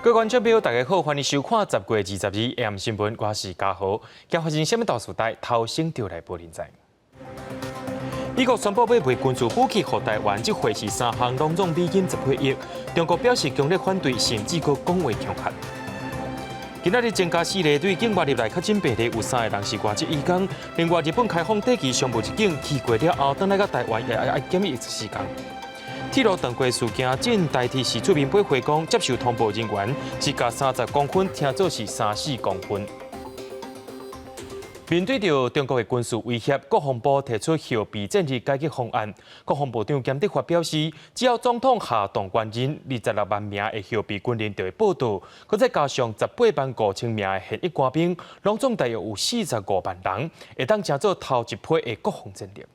各位觀眾朋友，大家好，歡迎收看10月22日 AM 新聞，我是嘉豪。今發生啥物大事代，頭先就來報恁知。美國宣布欲賣軍事武器予台灣，這回是三項攏總美金18億。中國表示強烈反對，甚至閣講話恐嚇。今仔日增加四例對境外入來確診病例，有三个人是外籍移工。另外，日本開放短期商務入境，去過了後，轉來到台灣也愛檢疫14天。鐵路斷過事件，進台鐵市出面回講，接受通報人員是共30公分聽做是3、4公分。面對著中國的軍事威脅，國防部提出後備戰力改革方案。國防部長嚴德發表示，只要總統下動員令，26萬名的後備軍人就會報到，閣再加上18萬5千名的現役官兵，攏總大約有45萬人，會當成做頭一批的國防戰力。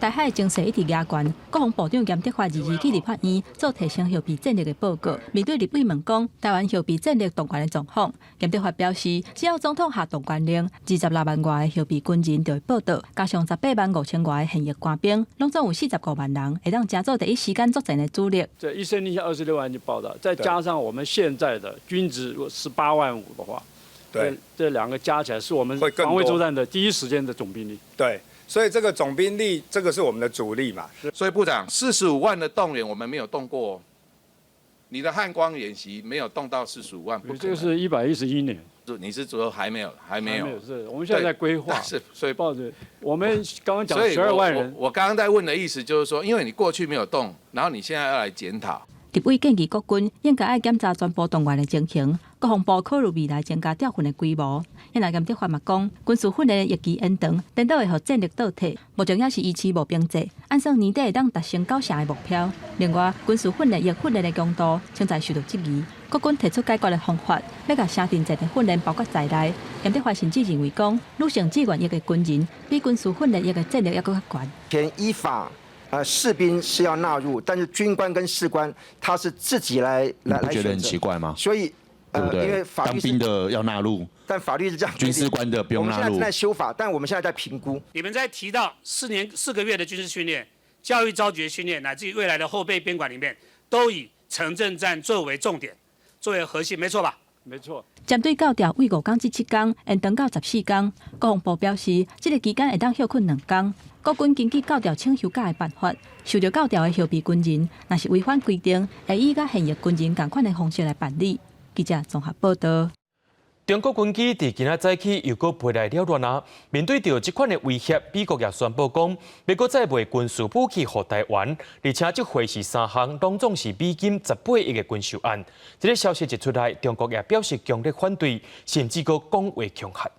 台海情勢一直加懸，國防部長嚴德發2日去立法院做提升後備戰力的報告。面對立委問講台灣後備戰力動員的狀況，嚴德發表示，只要總統下動員令，26萬外的後備軍人就會報到，加上18萬5千外的現役官兵，攏總有45萬人，會當成做第一時間作戰的主力。這一聲令下26萬就報到，再加上我們現在的軍職18萬5的話，對，這兩個加起來是我們防衛作戰的第一時間的總兵力。對。所以這個總兵力，這個是我們的主力嘛。所以部長，45萬的動員我們沒有動過，你的漢光演習沒有動到四十五萬，這個是111年。你是說還沒有，還沒有？是，我們現在在規劃。是，所以抱着我們剛剛講12萬人。我剛剛在問的意思就是說，因為你過去沒有動，然後你現在要來檢討。立委建議國軍應該愛檢查全部動員的情形，國防部考慮未來增加調訓的規模。因為嚴德發嘛講，軍事訓練的役期延長，顛倒會予戰力倒退。目前也是維持募兵制，按算年底會當達成九成的目標。另外，軍事訓練役訓練的強度正在受到質疑。國軍提出解決的方法，欲共城鎮戰的訓練包括在內。嚴德發甚至認為講，女性志願役的軍人比軍事訓練役的戰力猶閣較懸。前依法。士兵是要納入，但是軍官跟士官他是自己來你不覺得很奇怪嗎？所以，對不對？因為法律當兵的要納入，但法律是這樣，軍事官的不用納入。我們現在正在修法，但我們現在在評估。你們在提到4年4個月的軍事訓練、教育昭覺訓練，乃至於未來的後備兵管裡面，都以城鎮戰作為重點，作為核心，沒錯吧？沒錯。針對教調為5工至7工，延長到14工，國防部表示，這个期間會當歇睏2工。國軍根據教調請休假的辦法，受著教調的後備軍人，若是違反規定，會以佮現役軍人仝款的方式來辦理。記者綜合報道。中國軍機佇今仔早起又閣飛來擾亂啊！面對著這款的威脅，美國也宣布講，欲閣再賣軍事武器予台灣，而且這回是三項，攏總是美金18億的軍售案。這个消息一出來，中國也表示強烈反對，甚至閣講話恐嚇。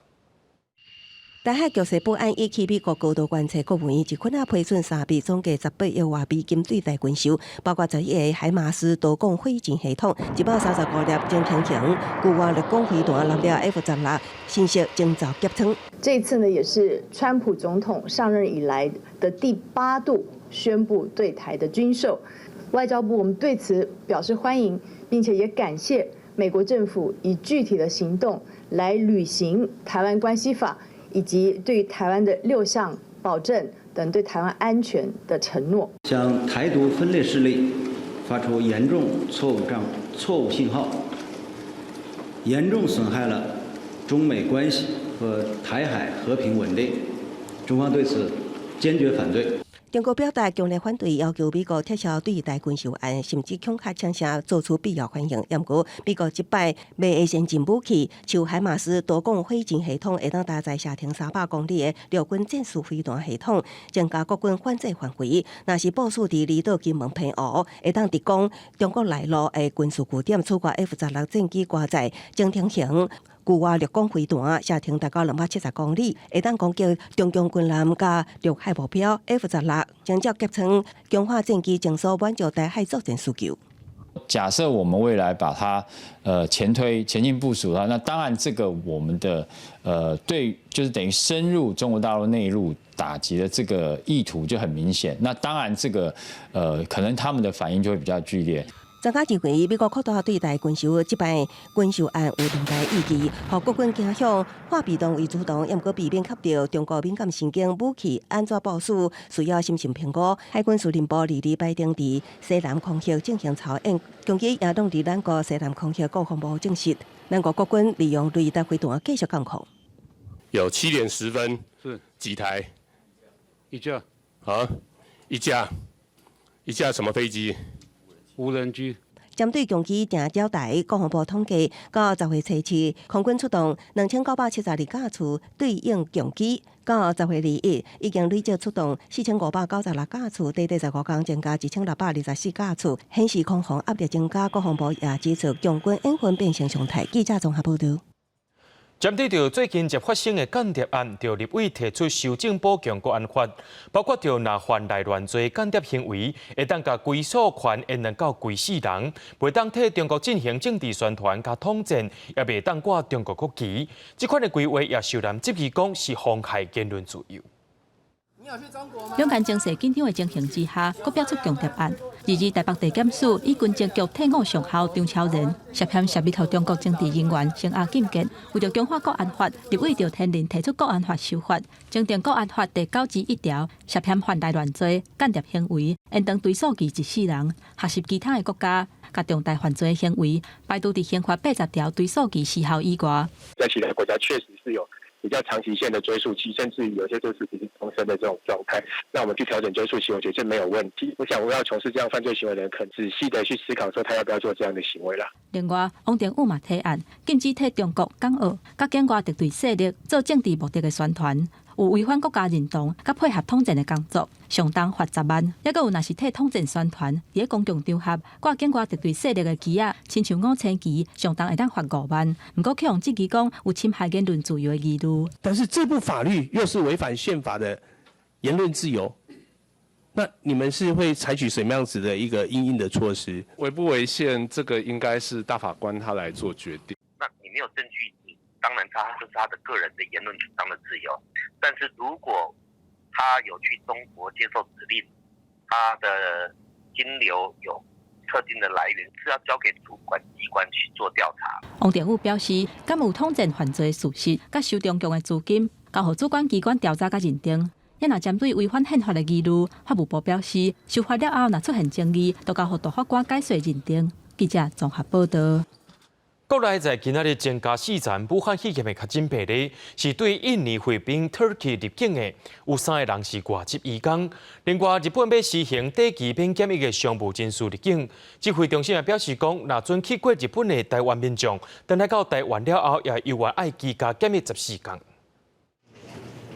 台海局勢不安引起美國高度關切，國務院這款仔批准三筆總計18億外美金對台軍售，包括11個海馬斯多管火箭系統、135粒潛艇型巨外掠攻飛彈、6粒 F-16新式偵察夾艙。這次呢，也是川普總統上任以來的第八度宣布對台的軍售。外交部我們對此表示歡迎，並且也感謝美國政府以具體的行動來履行《台灣關係法》以及對台灣的六項保證等對台灣安全的承諾。向台獨分裂勢力發出嚴重錯誤信號，嚴重損害了中美關係和台海和平穩定，中方對此堅決反對。中國表達強烈反對，要求美國撤銷對台軍售案，甚至恐嚇聲聲做出必要反應。毋過，美國這擺賣的先進武器，像海馬斯多管火箭系統，會當搭載射程300公里的陸軍戰術飛彈系統，增加國軍反制範圍。若是部署佇離島金門澎湖，會當直攻中國內陸的軍事據點，此外 F-16戰機掛載潛艇型巨外掠攻飛彈，射程達到270公里，會當攻擊中共軍艦佮陸海目標。 F-16偵察夾艙強化戰機偵搜，滿足台海作戰需求。假設我們未來把它前推前進部署的話，那當然這個我們的對，就是等於深入中國大陸內陸打擊的這個意圖就很明顯。那當然這個可能他們的反應就會比較劇烈。專家認為，美國擴大對台軍售，這擺軍售案有重大意義，予國軍驚嚇，化被動為主動，猶毋過避免磕著中國敏感神經，武器按怎部署，需要審慎評估。海軍司令部22擺定佇西南空域進行操演，攻擊也攏佇咱國西南空域國防部證實，咱國國軍利用雷達飛彈繼續監控。有7點10分，是幾台？一架。啊，一架，一架什麼飛機？無人機。針對共機定擾台，國防部統計，到10月初七，空軍出動2972架次對應共機；到10月21，已經累計出動4596架次，短短15工增加1624架次，顯示空防壓力增加。國防部也指出，共軍演訓變成常態。記者綜合報導。針對著最近一發生的間諜案，著立委提出修正補強國安法，包括著若犯內亂罪間諜行為，會當共追訴權延長到規世人，袂當替中國進行政治宣傳佮統戰，也袂當掛中國國旗。這款的規劃也受人質疑講是妨害言論自由。兩岸情勢緊張的情形之下，閣飆出共諜案。22台北地檢署以軍情局退伍上校張超仁涉嫌泄密予中國政治人員，聲押禁見。為著強化國安法，立委就天然提出國安法修法，增訂國安法第91條，涉嫌犯內亂罪、間諜行為，應當追訴期一世人；學習其他的國家，共重大犯罪行為排除佇刑法80條追訴期時效以外。在其他國家確實是有比較長期限的追訴期，甚至於有些追訴期是終身的這種狀態。那我們去調整追訴期，我覺得這沒有問題。我想，我要從事這樣犯罪行為的人，可仔細的去思考，說他要不要做這樣的行為啦。另外，王定宇嘛提案，禁止替中國、港澳佮境外敵對勢力做政治目的的宣傳，有違反國家認同佮配合統戰的工作，上重罰10萬。抑閣有若是替統戰宣傳，佇公共場合掛境外敵對勢力的旗仔，親像五星旗，上重會當罰5萬。毋過，予人質疑講有侵害言論自由的疑慮。但是這部法律又是違反憲法的言論自由，那你們是會採取什麼樣子的一個因應的措施？違不違憲，這個應該是大法官他來做決定。那你沒有證據，你當然他這是他的個人的言論主張的自由。但是如果他有去中國接受指令，他的金流有特定的來源，是要交給主管機關去做調查。王定宇表示，敢有統戰犯罪事實，佮收中共的資金，交予主管機關調查佮認定。也若針對違反憲法的疑慮，法務部表示，修法了後，若出現爭議，就交予大法官解說認定。記者綜合報導。國內在今仔日增加四層武漢肺炎的確診病例，是對印尼、菲律賓、Turkey 入境的，有三个人是外籍移工。另外，日本欲實行短期免檢疫的商務人士入境，指揮中心也表示講，若準去過日本的台灣民眾，轉來到台灣了後，也猶原愛居家檢疫14天。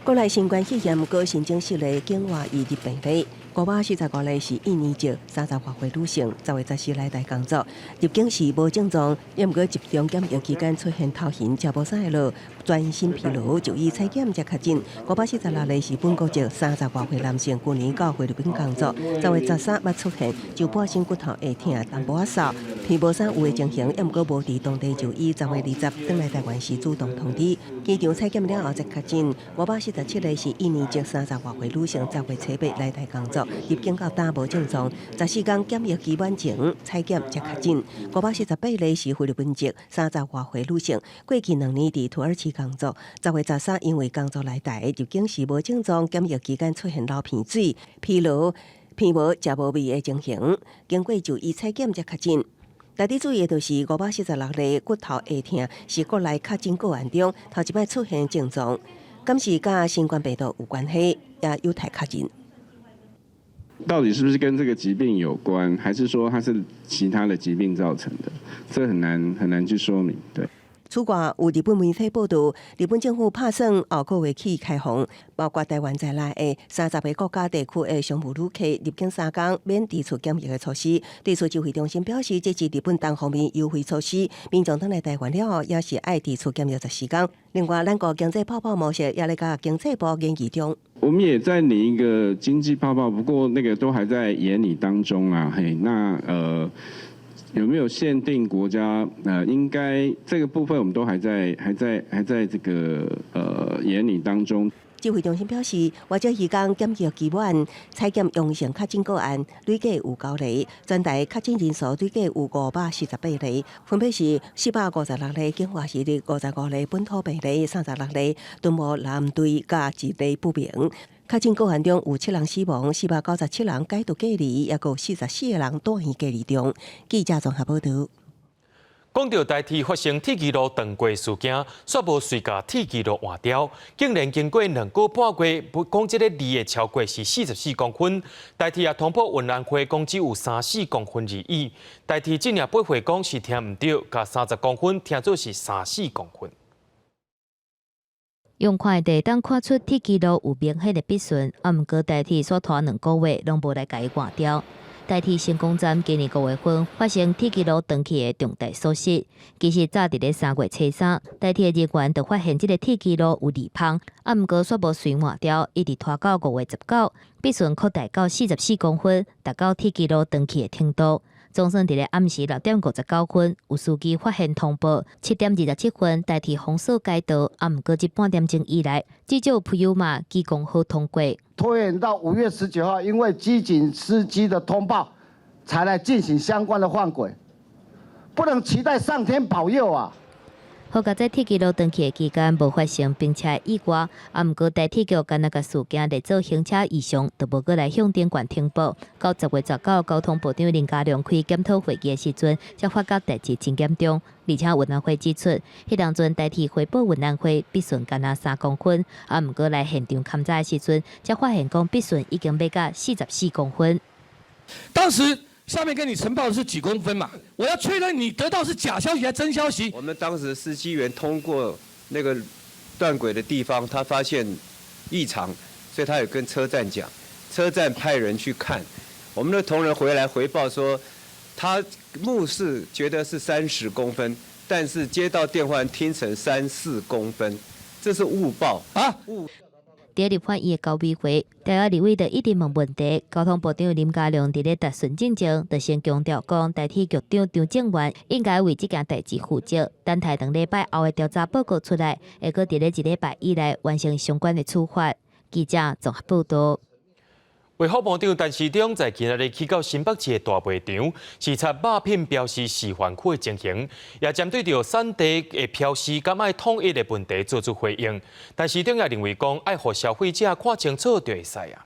國內新冠肺炎閣新增四例境外移入病例，545例是印尼籍30外歲女性，10月14來台工作，入境時無症狀，毋過集中檢疫期間出現頭暈、食無啥會落、全身疲勞，就醫採檢才確診。546例是本國籍30外歲男性，舊年到菲律賓工作，10月13捌出現上半身骨頭會疼、淡薄仔瘦、鼻無啥有的情形，毋過無佇當地就醫，10月20轉來台灣時主動通知，機場採檢了後才確診。547例是印尼籍30外歲女性，10月初八來台工作，入境到今無症狀，14工檢疫期滿前採檢才確診。548例是菲律賓籍30外歲女性，過去2年佇土耳其工作，10月13因為工作來台，入境時無症狀，檢疫期間出現流鼻水、疲勞、鼻無食無味的情形，經過就醫採檢才確診。值得注意的就是546例骨頭會疼，是國內確診個案中頭一擺出現症狀，敢是佮新冠病毒有關係，也有待確認。到底是不是跟這個疾病有關，還是說它是其他的疾病造成的？這很難很難去說明。對。此外，有日本媒體報導，日本政府拍算後個月起開放，包括台灣在內的30個國家地區的商務旅客入境3工免提出檢疫的措施。對此，指揮中心表示，這是日本單方面優惠措施，民眾轉來台灣了後，也是愛提出檢疫14工。另外，咱國經濟泡泡模式也咧佮經濟部研議中。我們也在擬一個經濟泡泡，不過那個都還在研擬當中啊。嘿，那有沒有限定國家？應該這個部分我們都還在這個研擬當中。指揮中心表示，外交期間檢疫期滿，採檢陽性確診個案累計有九例，全台確診人數累計有548例，分別是456例境外輸入，55例本土病例，36例敦睦藍隊佮一例不明。確診個案中有七人死亡，497人解除隔離，抑閣有44個人住院隔離中。記者綜合報導。講到台鐵發生鐵支路斷過事件，煞無隨共鐵支路換掉，竟然經過2個半月，講這个字會超過是44公分。台鐵也通報運安會講只有三四公分而已。台鐵這領八回講是聽毋著，共30公分聽做是三四公分。用看的會當看出鐵支路有明顯的筆順，啊，毋過台鐵煞拖2個月攏無來共伊換掉。台鐵成功站今年5月份發生鐵支路斷去的重大疏失。其實早佇咧3月初3，台鐵人員就發現這个鐵支路有裂縫，啊，毋過煞無隨換掉，一直拖到5月19，筆順擴大到44公分，達到鐵支路斷去的程度。總算佇咧暗時6點59分，有司機發現通報，7點27分台鐵封鎖該道，啊，毋過這半點鐘以來，至少有普悠瑪機公好通過。拖延到5月19號，因為機井司機的通報，才來進行相關的換軌，不能期待上天保佑啊！好佳哉鐵支路斷去的期間無發生冰車意外，啊，毋過台鐵局敢若共事件列做行車異常，就無閣來向頂懸呈報。到10月19，交通部長林佳龍開檢討會議的時陣，才發覺代誌真嚴重。而且運安會指出，彼當陣台鐵回報運安會筆順敢若3公分，啊，毋過來現場勘查的時陣，才發現講筆順已經欲到44公分。當時上面跟你呈報的是幾公分嘛？我要確認你得到是假消息還是真消息。我們當時司機員通過那個斷軌的地方，他發現異常，所以他有跟車站講，車站派人去看。我們的同仁回來回報說，他目視覺得是30公分，但是接到電話聽成三四公分，這是誤報啊！誤。佇立法院的高委會，台灣立委就一直問問題，交通部長林佳龍佇咧答詢進前，就先強調講，台鐵局長張正源應該為這件代誌負責，等待2禮拜後的調查報告出來，會閣佇咧一禮拜以內完成相關的處罰。記者綜合報導。衛福部長陳時中在今仔日去到新北市的大賣場視察肉品標示示範區的情形，也針對著產地的標示敢愛統一的問題做出回應。陳時中也認為講，愛予消費者看清楚就會使啊。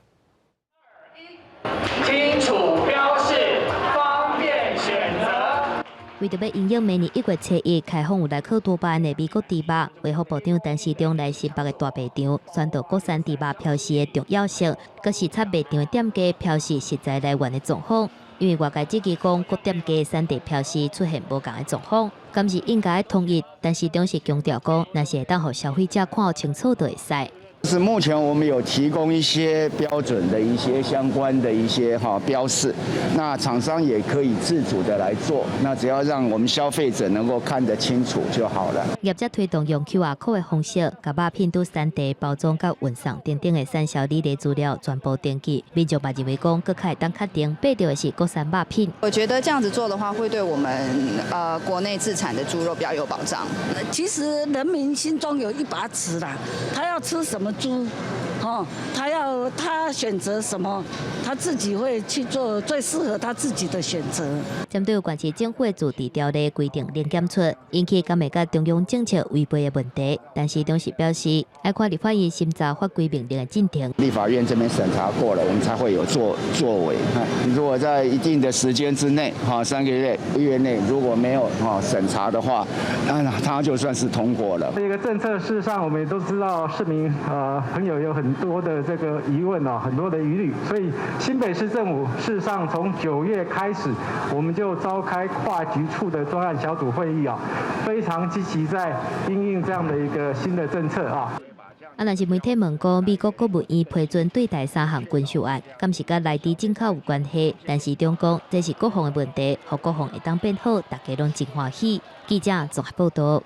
清楚標示，方便選擇。為著欲因應明年1月初1開放有萊克多巴胺的美國豬肉，衛福部長陳時中來新北的大賣場，宣導國產豬肉標示的重要性，閣視察賣場的店家標示食材來源的狀況。因為外界質疑講，各店家產地標示出現無仝的狀況，敢是應該統一？陳時中是強調講，若是會當予消費者看清楚就會使。是目前我們有提供一些標準的一些相關的一些哈標示，那廠商也可以自主的來做，那只要讓我們消費者能夠看得清楚就好了。業者推動用 QR code 的方式，共肉品佇產地包裝佮運送等等的產銷履歷資料全部登記。民眾嘛認為講，閣較會當確定買著的是國產肉品。我覺得這樣子做的話，會對我們國內自產的豬肉比較有保障。其實人民心中有一把尺啦，他要吃什麼豬，哦，他要他選擇什麼，他自己會去做最適合他自己的選擇。針對縣市政府的自治條例規定零檢出，引起敢會佮中央政策違背的問題。陳時中是表示，愛看立法院審查法規命令的進程。立法院這邊審查過了，我們才會有作為。如果在一定的時間之內，哈，3個月內如果沒有哈審查的話，那他就算是通過了。這個政策事實上，我們也都知道，市民朋友有很多的這個疑問啊，很多的疑慮，所以新北市政府事實上從9月開始，我們就召開跨局處的專案小組會議啊，非常積極在因應這樣的一個新的政策啊。啊，若是媒體問講美國國務院批准對台三項軍售案，敢是佮萊豬進口有關係？陳時中講，這是國防的問題，予國防會當變好，大家攏真歡喜。記者綜合報導。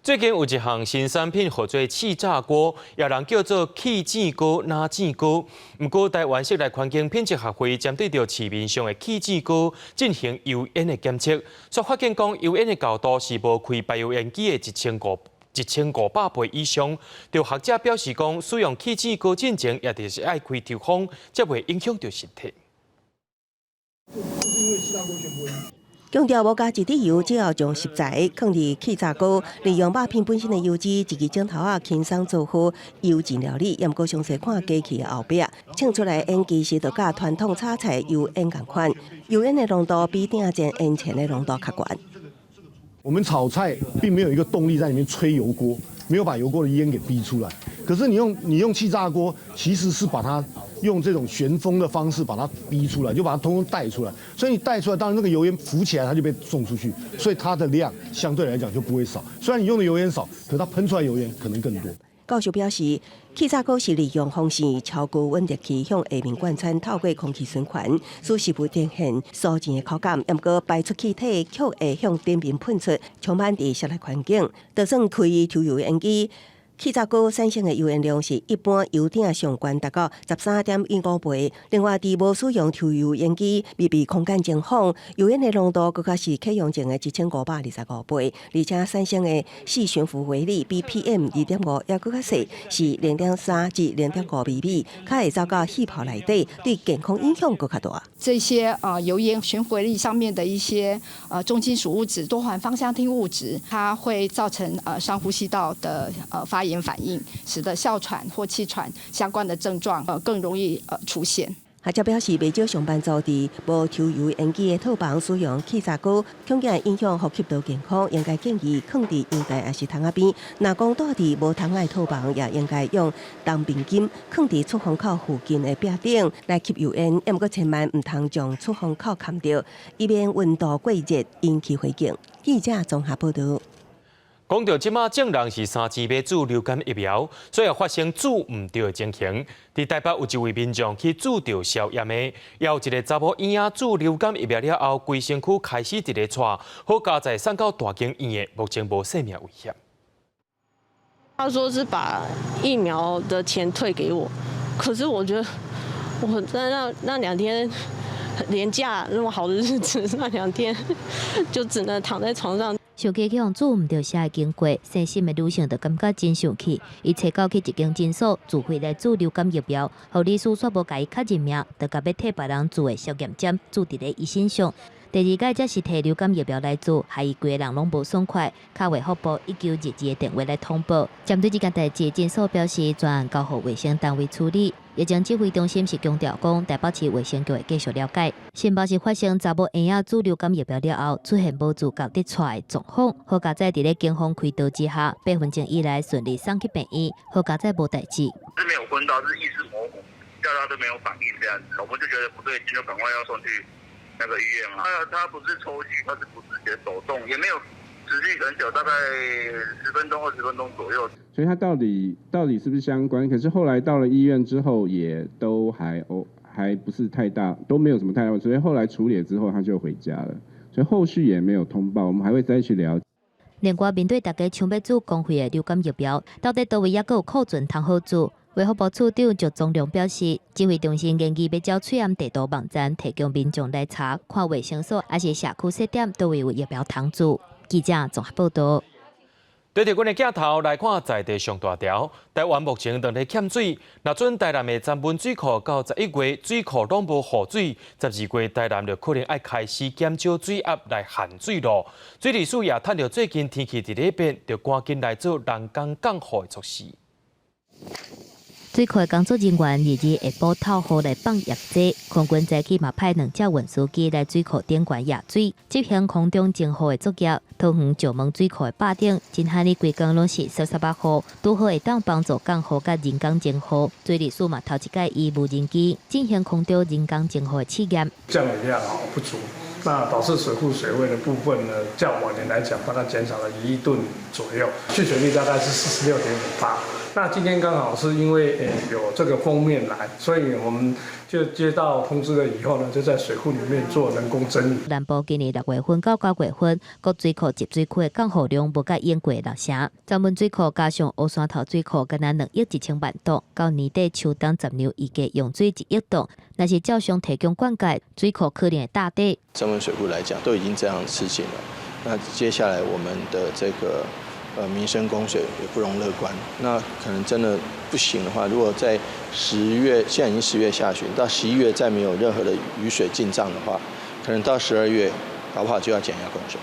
最近有一項新產品，號做氣炸鍋，也人叫做氣煎鍋、哪煎鍋。毋過，台灣室內環境品質學會針對著市面上的氣煎鍋進行油煙的檢測，煞發現講油煙的厚度是無開排油煙機的1500倍以上。著學者表示講，使用氣炸鍋進前，也就是愛開抽風，才袂影響著身體。強調無加一滴油，只要將食材囥佇氣炸鍋，利用肉片本身的油脂，一支鏡頭仔輕鬆做好油煎料理。毋過詳細看機器的後壁，嗆出來煙其實就佮傳統炒菜油煙仝款，油煙的濃度比鼎煎煙前的濃度較懸。我們炒菜並沒有一個動力在裡面吹油鍋，沒有把油鍋的煙給逼出來。可是你用氣炸鍋，其實是把它用這種旋風的方式把它逼出來，就把它通通帶出來。所以你帶出來，當然那個油煙浮起來，它就被送出去，所以它的量相對來講就不會少。雖然你用的油煙少，可是它噴出來油煙可能更多。教授表示，氣炸鍋是利用風扇超高溫熱氣向下面貫穿，透過空氣循環，使食物呈現酥煎的口感。毋過排出氣體卻會向頂面噴出，充滿佇室內環境。就算開抽油煙機，氣炸鍋產生的油煙量是一般油鼎上懸達到13.15倍。另外，佇無使用抽油煙機密閉空間情況，油煙的濃度閣較是啟用前的1525倍，而且產生的細懸浮微粒比 PM 2.5猶閣較細，是0.3至0.5微米，較會走到氣泡內底，對健康影響閣較大。這些油煙懸浮微粒上面的一些重金屬物質、多環芳香烴物質，它會造成上呼吸道的發炎反應，使得哮喘或氣喘相關的症狀更容易出現。學者表示，袂少上班族佇無抽油煙機的套房使用氣炸鍋，恐驚影響呼吸道健康，應該建議囥佇陽台抑是窗仔邊。若講蹛佇無窗仔的套房，也應該用銅面巾囥佇出風口附近的壁頂來吸油煙。毋過千萬毋通將出風口崁著，以免溫度過熱引起火警。記者綜合報導。講著這馬眾人是三更欲注流感疫苗，所以發生注毋著的情形。佇台北有一位民眾去注著消炎的，也有一个查某嬰仔注流感疫苗了後，規身軀開始佇咧掣，好佳哉送到大間醫院，目前無生命危險。他說是把疫苗的錢退給我，可是我覺得我在那2天連假那麼好的日子，那2天就只能躺在床上。想起去予注毋著射的經過，細心的女性就感覺真生氣。伊揣到去一間診所自費來注流感疫苗，護理師煞無共伊確認名，就共欲替別人注的消炎針注佇咧伊身上。第二擺才是提流感疫苗來注，害伊規個人攏無爽快，敲衛福部1922的電話來通報。針對這件代誌，診所表示全案交予衛生單位處理。疫情指揮中心是強調講，台北市衛生局會繼續了解。新北市發生查某嬰仔注流感疫苗了後，出現無自覺佇掣的狀況，好佳哉佇咧警方開導之下，8分鐘以內順利送去病院，好佳哉無代誌。是沒有昏倒，是意識模糊，叫他都沒有反應，這樣子，我們就覺得不對勁，就趕快要送去那個醫院嘛。他不是抽搐，他是不自覺抖動，也沒有持續很久，大概10分鐘、20分鐘左右。所以他到底是不是相關？可是後來到了醫院之後，也都還不是太大，都沒有什麼太大問題。所以後來處理了之後，他就回家了。所以後續也沒有通報，我們還會再去了解。另外，面對大家搶欲注公費的流感疫苗，到底佗位猶閣有庫存通好注？衛福部處長石宗良表示，指揮中心研議欲照喙罨地圖網站提供民眾來查，看衛生所抑是社區設點佗位有疫苗通注。記者綜合報導。對著阮的鏡頭來看，在地上大條，台灣目前當咧欠水。若準台南的曾文水庫到11月水庫攏無雨水，12月台南就可能愛開始減少水壓來限水囉。水利署也趁著最近天氣佇咧變，就趕緊來做人工降雨的措施。水庫的工作人員日日下晡透雨來放液劑，空軍早起嘛派兩架運輸機來水庫頂懸壓水，執行空中淨雨的作業。桃園石門水庫的壩頂，真罕呢規工攏是澀澀仔雨，拄好會當幫助降雨佮人工淨雨。水利署嘛頭一擺以無人機進行空中人工淨雨的試驗。降雨量不足，那導致水庫水位的部分呢，較往年來講，大概減少了1億噸左右，蓄水率大概是46.5%。那今天剛好是因為有這個鋒面來，所以我們就接到通知了以後呢，就在水庫裡面做人工增雨。南部今年6月份到9月份，各水庫集水區的降雨量無佮往過六成。曾文水庫加上烏山頭水庫，敢若2億1千萬噸，到年底秋冬十年預計用水1億噸。若是照常提供灌溉，水庫可能會打底。曾文水庫來講，都已經這樣吃緊了。那接下來我們的這個。民生供水也不容樂觀。那可能真的不行的話，如果在十月，現在已經10月下旬，到11月再沒有任何的雨水進賬的話，可能到12月，搞不好就要減壓供水。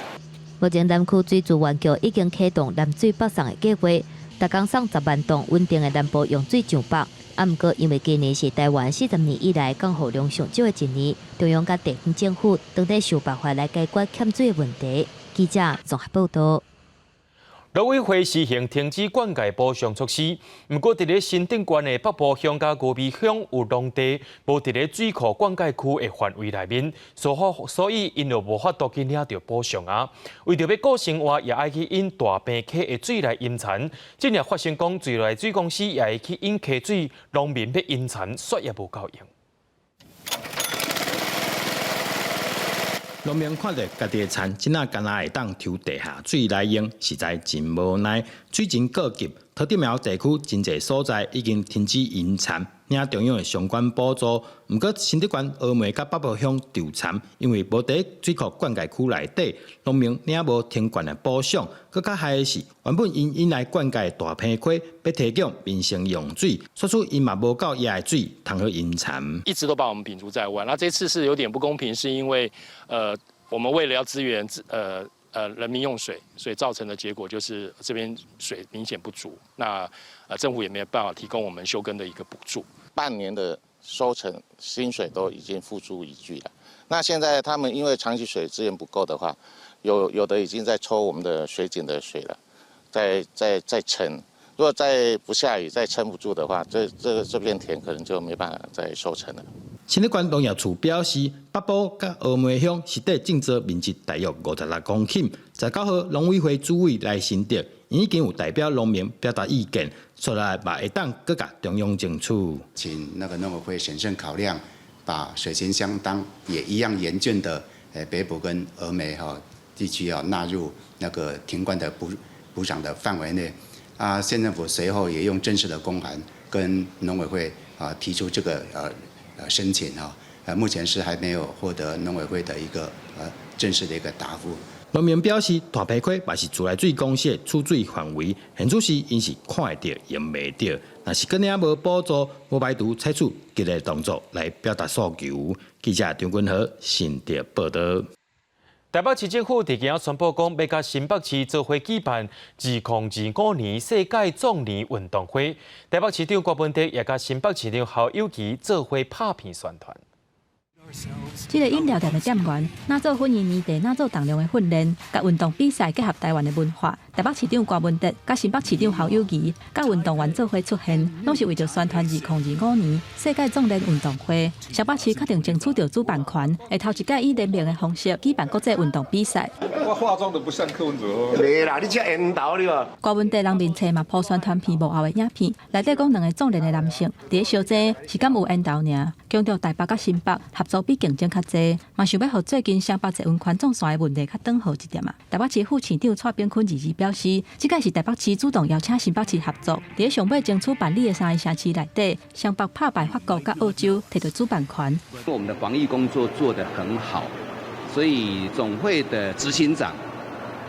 目前南區水資源局已經啟動南水北送的計劃，逐工送10萬噸穩定的南部用水上北。啊，毋過因為今年是台灣40年以來降雨量上少的一年，中央佮地方政府當咧想辦法來解決欠水的問題。記者綜合報道。農委會實行停止灌溉補償措施，毋過佇咧新竹縣的北埔鄉佮高美鄉有農地無佇咧水庫灌溉區的範圍內面，所以𪜶就無法度去領著補償啊。為著欲顧生活，也愛去引大坪溪的水來淹田。這若發生講，自來水公司也會去引溪水，農民欲淹田，煞也無夠用。農民看著家己的田，這若干焦會當抽地下水來用，實在真無奈。水情過急，桃竹苗地區真濟所在已經停止淹田，領中央的相關補助。毋過新竹縣峨眉佮北埔鄉稻田，因為無佇水庫灌溉區內底，農民領無停灌的補償。閣較害的是，原本𪜶引來灌溉的大坪溪，欲提供民生用水，煞出𪜶嘛無夠遐的水通好淹田。一直都把我們摒除在外。那這次是有點不公平，是因為，我們為了要支援，人民用水，所以造成的結果就是這邊水明顯不足。那政府也沒有辦法提供我們休耕的一個補助。半年的收成薪水都已經付諸一炬了。那現在他們因為長期水資源不夠的話，有的已經在抽我們的水井的水了，在撐。如果再不下雨，再撐不住的話，這片田可能就沒辦法再收成了。新竹縣農業處表示，北埔佮峨眉鄉實際種植面積大約56公頃。19號農委會主委賴新德已經有代表農民表達意見，出來嘛會當閣共中央爭取。請那個農委會審慎考量，把水情相當也一樣嚴峻的北埔跟峨眉哈地區啊納入那個停灌的補償的範圍內。啊，縣政府隨後也用正式的公函跟農委會啊提出這個申請哈，目前是還沒有獲得農委會的一個正式的一個答覆。農民表示，大坪溪嘛是自來水公司的取水範圍，現此時𪜶是看會著用袂著，若是閣領無補助，無排除採取激烈動作來表達訴求。記者張君和新竹報道。台北市政府佇今仔宣布講，欲佮新北市做伙舉辦2025年世界壯年運動會。台北市長柯文哲也佮新北市長侯友宜做伙拍片宣傳。這個飲料店的店員，若做粉圓年底，若做重量的訓練，佮運動比賽結合台灣的文化。台北市長柯文哲、佮新北市長侯友宜、佮運動員做伙出現，攏是為著宣傳2025年世界壯年運動會。雙北市確定爭取著主辦權，會頭一屆以聯名的方式舉辦國際運動比賽。我化妝都不像柯文哲。袂啦，你這緣投你嘛。柯文哲人面冊嘛鋪宣傳片幕後的影片，內底講兩个壯年的男性，佇咧相爭是敢有緣投爾，強調台北佮新北合作比競爭較濟，嘛想欲予最近雙北捷運環狀線的問題較轉好一點啊。台北市副市長蔡炳坤二二表示，這屆是台北市主動邀請新北市合作，佇咧上尾爭取辦理的三个城市內底，雙北拍敗法國佮澳洲，摕著主辦權。我們的防疫工作做得很好，所以總會的執行長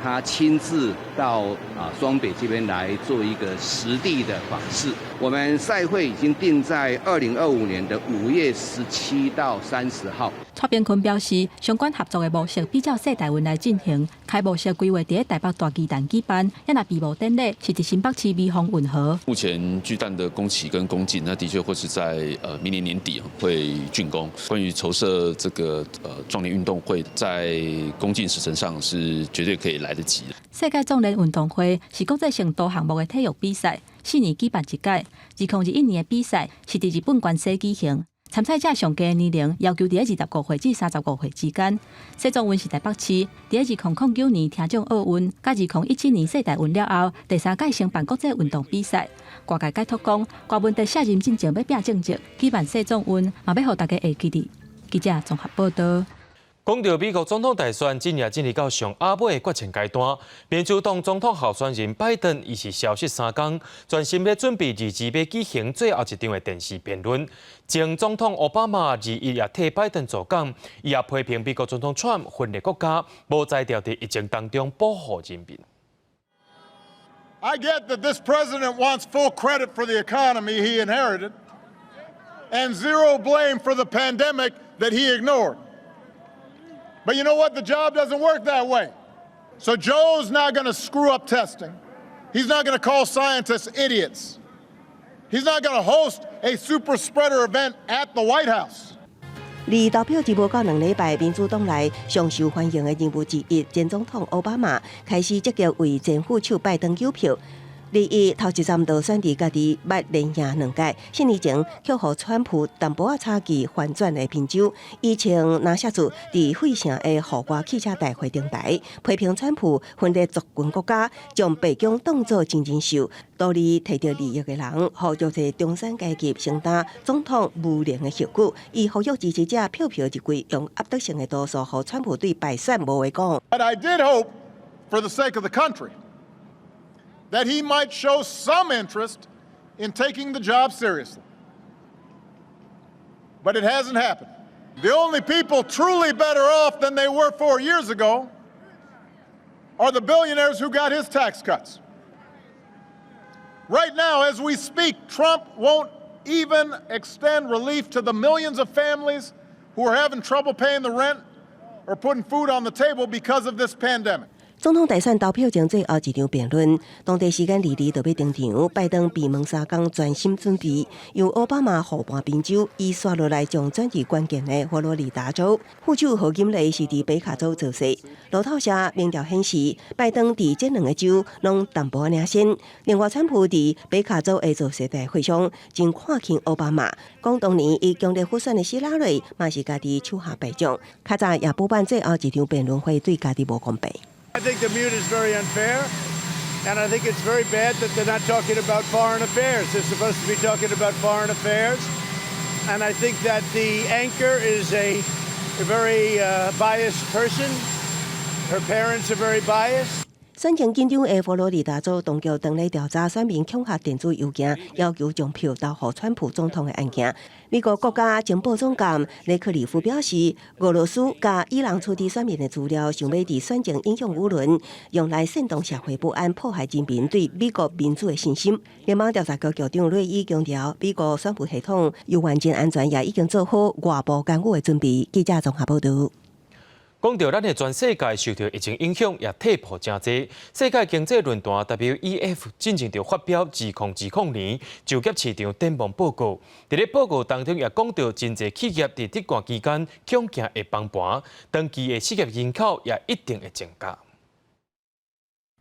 他親自到啊雙北這邊來做一個實地的訪視。我們賽會已經定在2025年的5月17到30號。蔡炳坤表示，相關合作的模式比照世大運來進行，開幕式規劃佇咧台北大巨蛋舉辦，抑若閉幕典禮是佇新北市美豐運河。目前巨蛋的工期跟工進，那的確會是在明年年底會竣工。關於籌設這個壯年運動會，在工進時程上是絕對可以來得及的。世界壯年運動會是國際性多項目的體育比賽，4年舉辦一屆。2021年的比賽是佇日本關西舉行。參賽者上低年齡要求佇咧25歲至35歲之間。世壯運是台北市佇咧2009年聽障奧運，佮2017年世大運了後，第三屆承辦國際運動比賽。外界解讀講，柯文哲卸任進前欲拚政績，舉辦世壯運，嘛欲予大家會記得。記者綜合報道。講著美國總統大選，今日進入到上後尾的決戰階段。民主黨總統候選人拜登，伊是消失3工，專心咧準備二二欲舉行最後一場的電視辯論。前總統奧巴馬21也替拜登助講，伊也批評美國總統川普分裂國家，無才調佇疫情當中保護人民。I get that this president wants full credit for the economy he inherited and zero blame for the pandemic that he ignored. But you know what? The job doesn't work that way. So Joe's not going to screw up testing. He's not going to call scientists idiots. He's not going to host a super spreader event at the White House. 離投票日無夠2禮拜，民主黨內上受歡迎的人物之一，前總統奧巴馬開始積極為前副手拜登糾票。而伊頭一站落選佇家己捌連贏兩屆，4年前卻予川普淡薄仔差距翻轉的賓州，伊穿藍色做佇費城的戶外汽車大會頂台，批評川普分裂族群國家，將白宮當作真人秀，獨立提著利益的人，予弱勢中產階級承擔總統無能的後果。伊呼籲支持者票票入櫃，用壓倒性的多數，予川普對敗選無話講。 But I did hope, for the sake of the country, that he might show some interest in taking the job seriously. But it hasn't happened. The only people truly better off than they were 4 years ago are the billionaires who got his tax cuts. Right now, as we speak, Trump won't even extend relief to the millions of families who are having trouble paying the rent or putting food on the table because of this pandemic. 總統大選投票前最後一場辯論，當地時間22就欲登場。拜登閉門三工專心準備，由奧巴馬予換賓州，伊紲落來將轉至關鍵的佛羅里達州。副手賀錦麗是佇北卡州造勢。路透社民調顯示，拜登佇這兩個州攏淡薄領先。另外，川普佇北卡州的造勢大會上，真看輕奧巴馬，講當年伊強烈輔選的希拉蕊，嘛是家己手下敗將。較早也補辦最後一場辯論會，對家己無公平。 I think the mute is very unfair, and I think it's very bad that they're not talking about foreign affairs. They're supposed to be talking about foreign affairs. And I think that the anchor is a very biased person. Her parents are very biased. 選情緊張的佛羅里達州當局當咧調查選民恐嚇電子郵件，要求將票投予川普總統的案件。美國國家情報總監雷克里夫表示，俄羅斯佮伊朗取得選民的資料，想欲佇選情影響輿論，用來煽動社會不安、破壞人民對美國民主的信心。聯邦調查局局長瑞伊強調，美國選務系統有完全安全，也已經做好外部干預的準備。記者綜合報導。講到咱的全世界受著疫情影響，也退步誠濟。世界經濟論壇 WEF 進前就發表2020年就業市場展望報告。佇咧報告當中也講到，真濟企業佇這段期間恐驚會崩盤，長期的失業人口也一定會增加。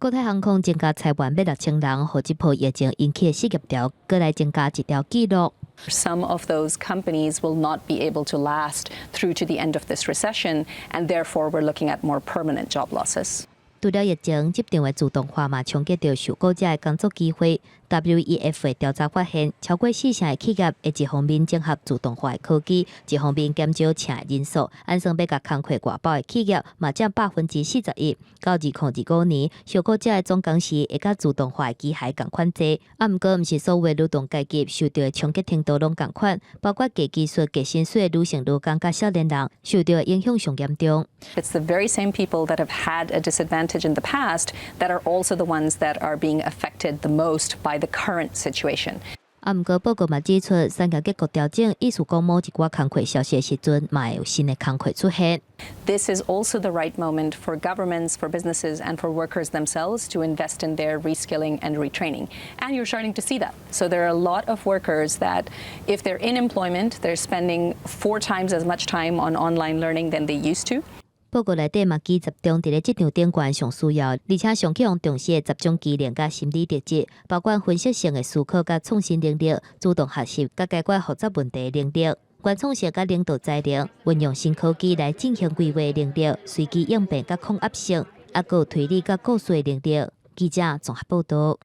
國泰航空增加裁員欲6000人，予這波疫情引起的失業潮，閣來增加一條紀錄。 Some of those companies will not be able to last through to the end of this recession, and therefore we're looking at more permanent job losses. 除了疫情，職場的自動化嘛，衝擊著受僱者的工作機會。WEF 的調查發現，超過四成的企業會一方面整合自動化的科技，一方面減少請人數。按算欲共工課外包的企業嘛佔41%。到2025年，受僱者的總工時會佮自動化的機械仝款濟。啊，毋過毋是所有勞動階級受著的衝擊程度攏仝款，包括低技術、低薪水的女性勞工佮少年人受著的影響上嚴重。 It's the very same people that have had a disadvantage in the past that are also the ones that are being affected the most by the current situation. 啊，毋過報告嘛指出，產業結構調整，意思講某一寡工課消失的時陣，嘛會有新的工課出現。 This is also the right moment for governments, for businesses, and for workers themselves to invest in their reskilling and retraining. And you're starting to see that. So there are a lot of workers that, if they're in employment, they're spending four times as much time on online learning than they used to. 報告內底嘛，舉10種佇咧職場頂懸上需要，而且上去予重視的10種技能佮心理特質，包括分析性的思考佮創新能力、主動學習佮解決複雜問題的能力、原創性佮領導才能、運用新科技來進行規劃能力、隨機應變佮抗壓性，抑閣有推理佮故事的能力。記者綜合報導。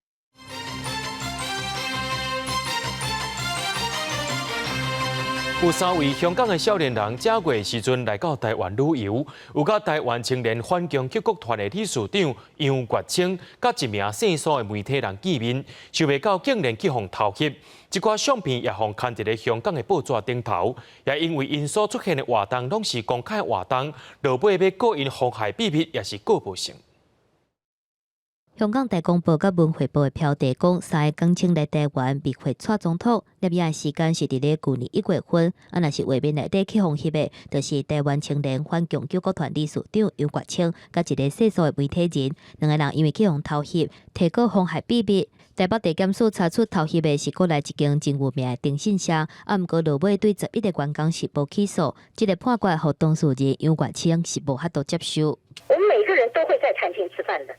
有三位香港的少年人，這月時陣來到台灣旅遊，有佮台灣青年反共救國團的理事長楊月清，佮一名姓蘇的媒體人見面，想袂到竟然去予偷翕，這寡相片也予刊佇咧香港的報紙頂頭，也因為𪜶所出現的活動攏是公開活動，落尾欲告𪜶妨害秘密，也是告無成。香港大公報佮文匯報的標題講，三个港青來台灣密會蔡總統，攝影的時間是佇咧舊年1月份。啊，若是畫面內底去予翕的，就是台灣青年反共救國團理事長楊岳清，佮一个世俗的媒體人，兩个人因為去予偷翕，提告妨害秘密。台北地檢署查出偷翕的是國內一間真有名的電信社，啊，毋過落尾對11個員工是無起訴。這个判決予當事人楊岳清是無法度接受。我們每個人都會在餐廳吃飯的，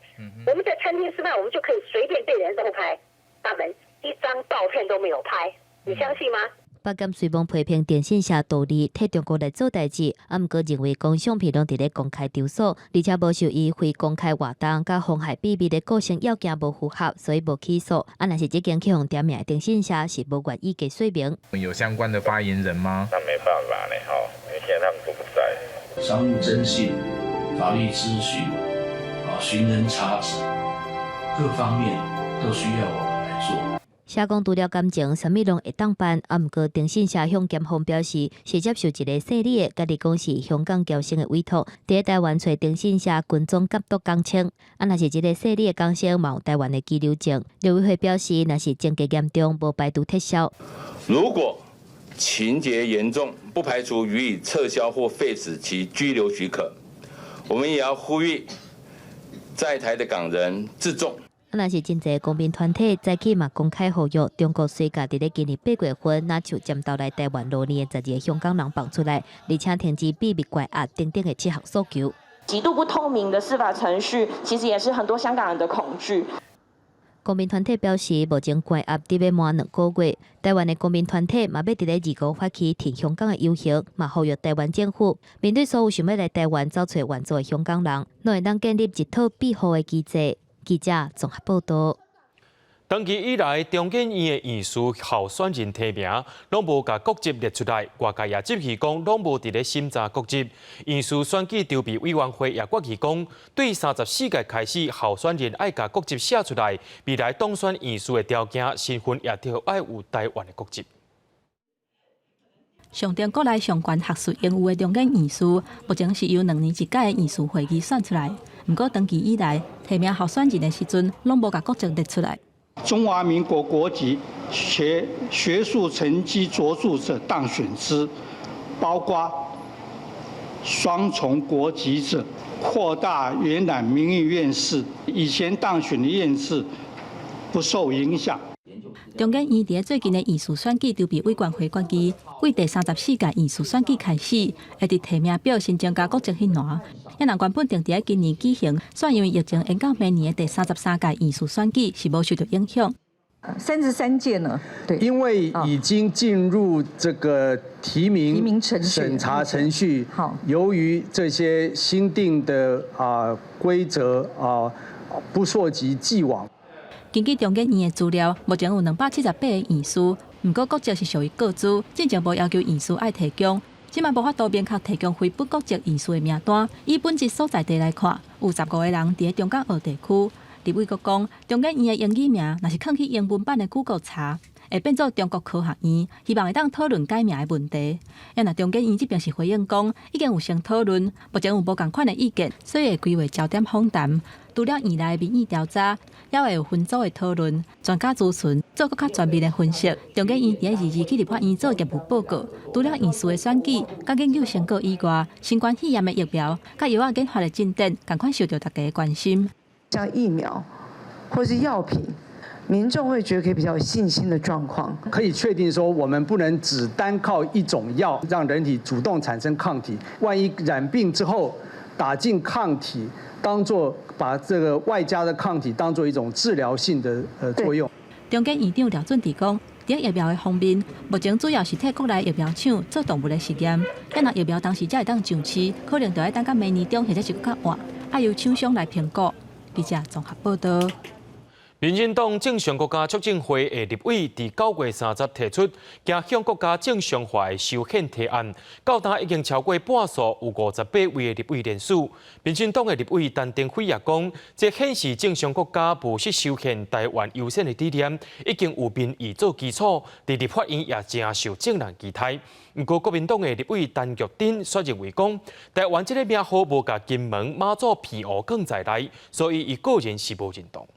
我們在餐廳吃飯，我們就可以隨便被人偷拍，他們一張照片都沒有拍，你相信嗎？北檢雖罔批評電信社圖利替中國來做代誌，啊，毋過認為講相片攏佇咧公開場所，而且無受伊非公開活動佮妨害秘密的構成要件無符合，所以無起訴。啊，若是這間去予點名的電信社是無願意加說明。有相關的發言人嗎？那沒辦法嘞，吼，因為現在他們都不在。商務徵信、法律諮詢、啊，尋人查職，各方面都需要我們來做。社講除了感情，啥物攏會當辦。啊，毋過電信社向檢方表示，是接受一个姓李的，家己講是香港僑生的委託，佇台灣揣電信社跟蹤監督港青。啊，若是這个姓李的港生嘛有台灣的居留證，陸委會表示，若是情節嚴重，無排除撤銷。如果情節嚴重，不排除予以撤銷或廢止其居留許可。我們也要呼籲在台的港人自重。啊，若是真濟公民團體早起嘛公開呼籲，中國隨共佇咧今年8月份，若像潛逃來台灣6年的12个香港人放出來，而且停止秘密關押等等的七項訴求。極度不透明的司法程序，其實也是很多香港人的恐懼。公民團體表示，目前關押佇欲滿2個月，台灣的公民團體嘛欲佇咧25發起挺香港的遊行，嘛呼籲台灣政府面對所有想欲來台灣走揣援助的香港人，攏會當建立一套庇護的機制。記者綜合報道。長期以來，中研院的院士候選人提名，攏無共國籍列出來。外界也質疑講，攏無佇咧審查國籍。院士選舉籌備委員會也決議講，對34屆開始，候選人愛共國籍寫出來。未來當選院士的條件，身份也著愛有台灣的國籍。象徵國內上懸學術榮譽的中研院士，目前是由2年一屆的院士會議選出來。毋過長期以來，提名候選人的時陣，攏無共國籍列出來。中華民國國籍且學術成績卓著者當選之，包括雙重國籍者，擴大延攬名譽院士，以前當選的院士不受影響。中研院佇最近的院士選舉籌備委員會決議，對第34屆院士選舉開始，會佇提名表新增加國籍彼欄。猶若原本定佇今年舉行，煞因為疫情延到明年的第33屆院士選舉是無受著影響。 33屆呢？對，因為已經進入這個提名審查程序。好，由於這些新定的啊規則啊不溯及既往。根據中研院的資料，目前有278個院士，毋過國籍是屬於個資，進前無要求院士愛提供。這擺無法度明確提供非本國籍院士的名單。以本籍所在地來看，有15個人佇咧中港澳地區。立委閣講，中研院的英語名若是囥去英文版的 Google 查，會變做中國科學院，希望會當討論改名的問題。猶若中研院這邊是回應講，已經有先討論，目前有無仝款的意見，所以會規劃焦點訪談。除了院內民意調查，也會有分組的討論、專家諮詢，做閣較全面的分析。中研院佇咧22去立法院做業務報告。除了院士的選舉、佮研究成果以外，新冠肺炎的疫苗、佮藥仔研發的進展，仝款受著大家的關心。像疫苗或是藥品，民眾會覺得可以比較有信心的狀況。可以確定說，我們不能只單靠一種藥讓人體主動產生抗體。萬一染病之後打進抗體，當做把這個外加的抗體當做一種治療性的作用。中研院長廖準智講，佇疫苗的方面，目前主要是替國內疫苗廠做動物的實驗。猶若疫苗當時才會當上市，可能就愛等到明年中或者是閣較晚，愛由廠商來評估。記者綜合報道。民進黨正常國家促進會的立委佇9月30提出走向國家正常化的修憲提案，到今已經超過半數，有58位的立委聯署。民進黨的立委陳亭妃也講，這顯示正常國家務實修憲台灣優先的理念，已經有民意做基礎，佇立法院也誠受眾人期待。毋過國民黨的立委陳玉珍卻認為講，台灣這个名號無共金門、馬祖澎湖放在內，所以伊個人是無認同。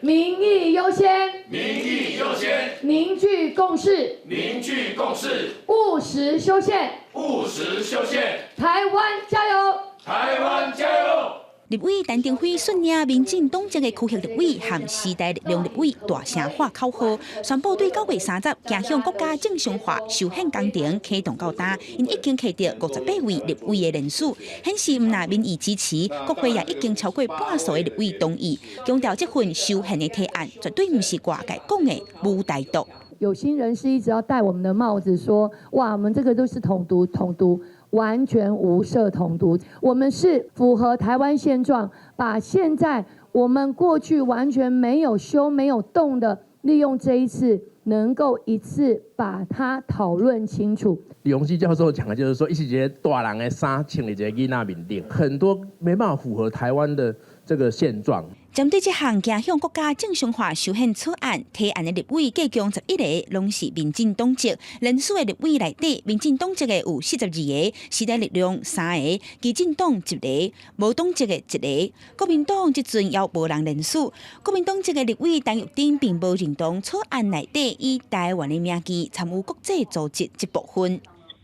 民意優先，民意優先，凝聚共識，凝聚共識，務實修憲，務實修憲，台灣加油，台灣加油。立委陳亭妃率領民進黨籍的區域立委和時代力量立委大聲喊口號，宣布對9月30走向國家正常化修憲工程啟動到今，𪜶已經取得58位立委的聯署，顯示毋但民意支持，國會也已經超過半數的立委同意，強調這份修憲的提案絕對毋是外界講的舞台獨。有心人士一直要戴我們的帽子，說哇，我們這個都是統獨，統獨。完全無涉統獨，我們是符合台灣現狀，把現在我們過去完全沒有修、沒有動的，利用這一次能夠一次把它討論清楚。李鴻基教授講的就是說，伊是一个大人的衫穿佇一个囡仔面頂，很多沒辦法符合台灣的這個現狀。針對這項走向國家正常化修憲草案提案的立委，計共11個，攏是民進黨籍。聯署的立委內底，民進黨籍的有42個，時代力量三个，基進黨一个，無黨籍的一個。國民黨這陣猶無人聯署。國民黨籍的立委陳玉珍並無認同草案內底以台灣的名義參與國際組織這部分。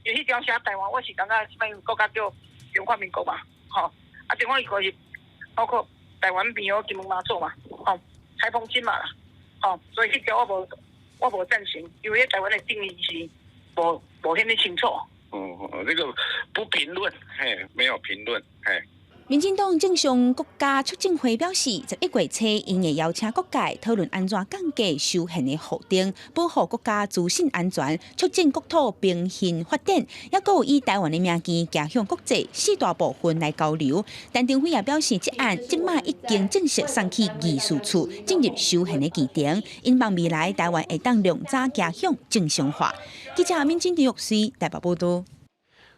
因為彼條寫台灣，我是感覺這擺國家叫中華民國嘛，吼，啊，中華民國是包括。台灣澎湖金門馬祖嘛，吼，台澎金馬啦，吼，所以彼條我無贊成，因為台灣的定義是無遐爾清楚。哦，這個不評論，嘿，沒有評論，嘿。民進黨正常國家促進會表示，11月初𪜶會邀請各界討論按怎降低修憲的予定，保護國家資訊安全，促進國土平衡發展，抑閣有以台灣的名義走向國際四大部分來交流。陳亭妃也表示，這案這馬已經正式送去議事處進入修憲的議程，𪜶望未來台灣會當量早走向正常化。記者民進玉穗台北報道。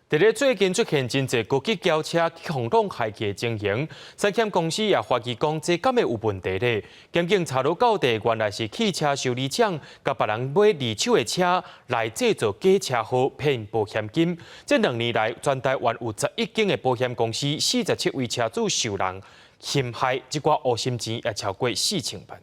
佇咧最近出現真濟高級轎車予人害去的情形，產險公司也懷疑講這敢會有問題咧。檢警查落到底，原來是汽車修理廠共別人買二手的車來製造假車禍騙保險金。這2年來，全台灣有11間的保險公司，47位車主受人陷害，這寡烏心錢也超過4000萬。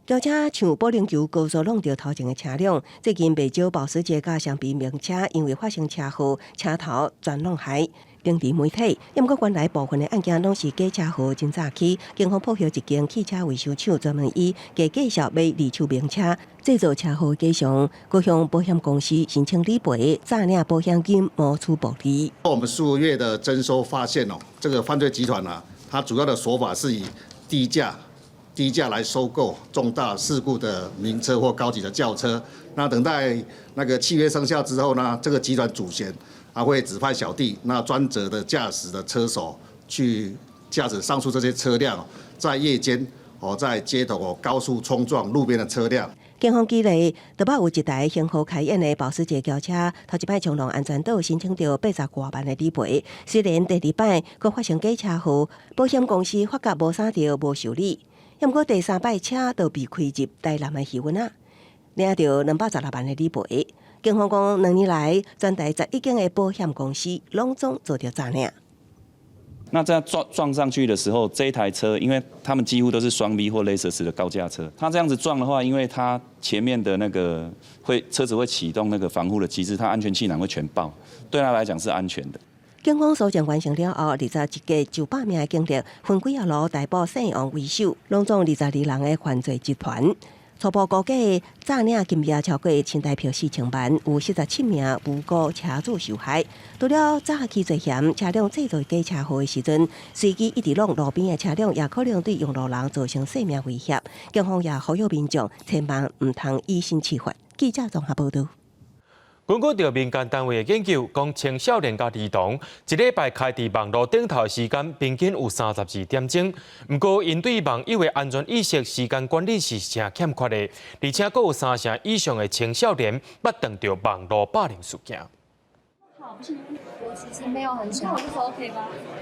轎車像保齡球高速挵著頭前的車輛，最近袂少保時捷佮雙 B 名車，因為發生車禍，車頭全挵害。頂佇媒體，毋過原來部分的案件攏是假車禍真早起，警方破獲一間汽車維修廠，專門以假介紹買二手名車，製造車禍假象，閣向保險公司申請理賠，詐領保險金謀取暴利。我們數月的偵搜發現哦，這個犯罪集團啊，它主要的手法是以低價來收購重大事故的名車或高級的轎車，那等待那個契約生效之後呢，這個集團主嫌啊會指派小弟，那專責的駕駛的車手去駕駛上述這些車輛，在夜間哦在街頭哦高速衝撞路邊的車輛。警方記錄，台北有一台型號開宴的保時捷轎車，頭一擺衝撞安全島申請著80外萬的理賠。雖然第二擺閣發生假車禍，保險公司發覺無啥著無受理。毋過第三擺車就被開入台南的魚塭仔，領著216萬的理賠。警方講，2年來全台11間的保險公司攏總遭著詐領。那這樣撞上去的時候，這一台車，因為他們幾乎都是雙 V 或雷瑟斯的高價車，它這樣子撞的話，因為它前面的那個會車子會啟動那個防護的機制，它安全氣囊會全爆，對他來講是安全的。警方搜證完成了後，21個900名的警力分幾仔路逮捕姓王為首，攏總22人的犯罪集團。初步估計，詐領金額超過新台幣4000萬，有47名無辜車主受害。除了早期涉嫌車輛製造假車禍的時陣，隨機一直挵路邊的車輛，也可能對用路人造成生命威脅。警方也呼籲民眾千萬毋通以身試法。記者綜合報道。根據著民間單位的研究，講青少年佮兒童一禮拜開佇網路頂頭的時間平均有32點鐘。毋過，𪜶對網友的安全意識、時間管理是誠欠缺的，而且閣有三成以上的青少年捌碰著網路霸凌事件。我其實沒有很想，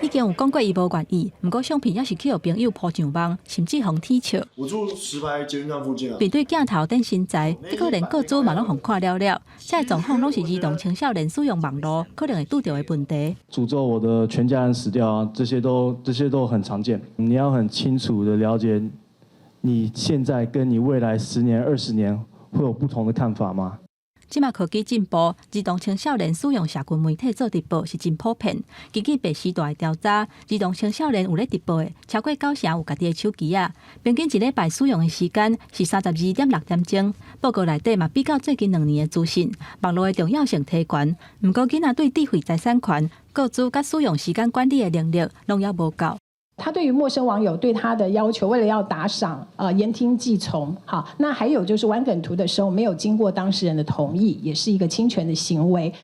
已經有講過伊無願意，毋過相片猶是去予朋友 po 上網，甚至予人恥笑。我住石牌捷運站附近啊。面對鏡頭等身材，結果連個資嘛攏予人看了了。這個狀況攏是兒童青少年使用網路可能會拄著的問題。詛咒我的全家人死掉啊，這些都很常見。你要很清楚的了解，你現在跟你未來10年、20年會有不同的看法嗎？這馬科技進步，兒童青少年使用社群媒體做直播是真普遍。根據白時代調查，兒童青少年有咧直播的超過九成有家己的手機仔，平均一禮拜使用的時間是32.6點鐘。報告內底嘛比較最近2年的資訊，網路的重要性提懸。毋過囡仔對智慧財產權、個資佮使用時間管理的能力，攏猶無夠。他對於陌生網友對他的要求，為了要打賞，言聽計從，好，那還有就是玩梗圖的時候沒有經過當事人的同意，也是一個侵權的行為。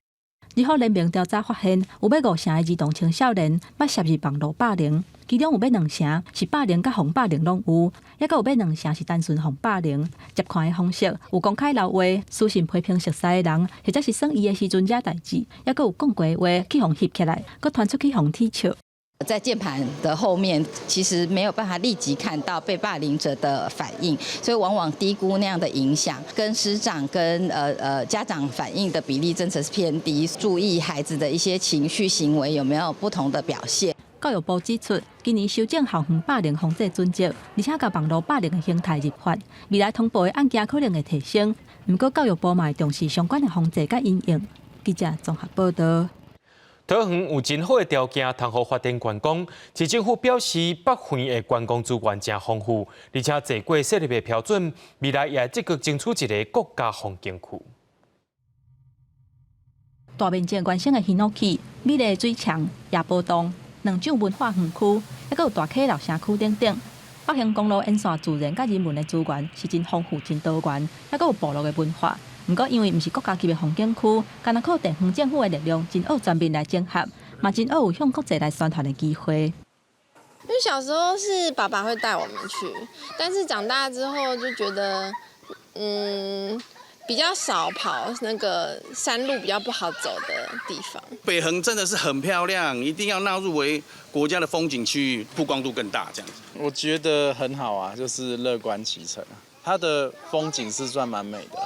兒福聯盟調查發現，有欲五成的兒童青少年捌涉入網路霸凌，其中有欲兩成是霸凌佮防霸凌攏有，猶閣有欲兩成是單純予霸凌。接看的方式有公開留話、私信批評熟似的人，或者是耍伊的時陣惹代誌，猶閣有講過的話去予翕起來，閣傳出去予恥笑。在鍵盤的後面，其實沒有辦法立即看到被霸凌者的反應，所以往往低估那樣的影響。跟師長、跟家長反應的比例真的是偏低。注意孩子的一些情緒行為有沒有不同的表現。教育部指出，今年修正校園霸凌防制準則，而且共網路霸凌的形態入法，未來通報的案件可能會提升。毋過教育部嘛會重視相關的防制佮因應。記者綜合報道。桃園有真好的條件，通予發展觀光。市政府表示，北園的觀光資源誠豐富，而且坐過設立的標準，未來也積極爭取一個國家風景區。大面積原生的ヒノキ、美麗的水牆、夜波洞、兩種文化園區，猶閣有大溪老城區等等。北橫公路沿線自然佮人文的資源是真豐富、真多元，猶閣有部落的文化。毋過，因為毋是國家級的風景區，干焦靠地方政府的力量，真愛全面來整合，嘛真愛有向國際來宣傳的機會。因為小時候是爸爸會帶我們去，但是長大之後就覺得，比較少跑那個山路比較不好走的地方。北橫真的是很漂亮，一定要納入為國家的風景區，曝光度更大，這樣子。我覺得很好啊，就是樂觀其成，它的風景是算蠻美的。